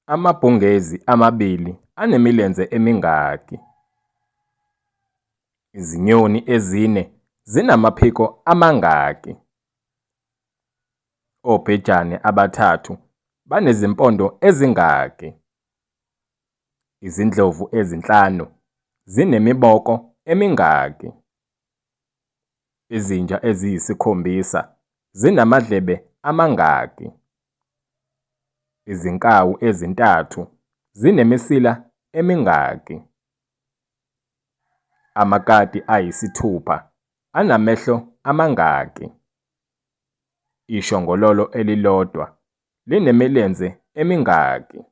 Amabhungezi amabili anemilenze emingaki? Izinyoni ezine zinamaphiko amangaki? Obhejane abathathu banezimpondo ezingaki? Izindlovu ezinhlanu zinemiboko emingaki? Izinja eziyisikhombisa zinamadlebe amangaki? Izinkawu ezintathu zinemisila emingaki? Amakati ayisithupha anamehlo amangaki? Ishongololo elilodwa linemilenze emingaki?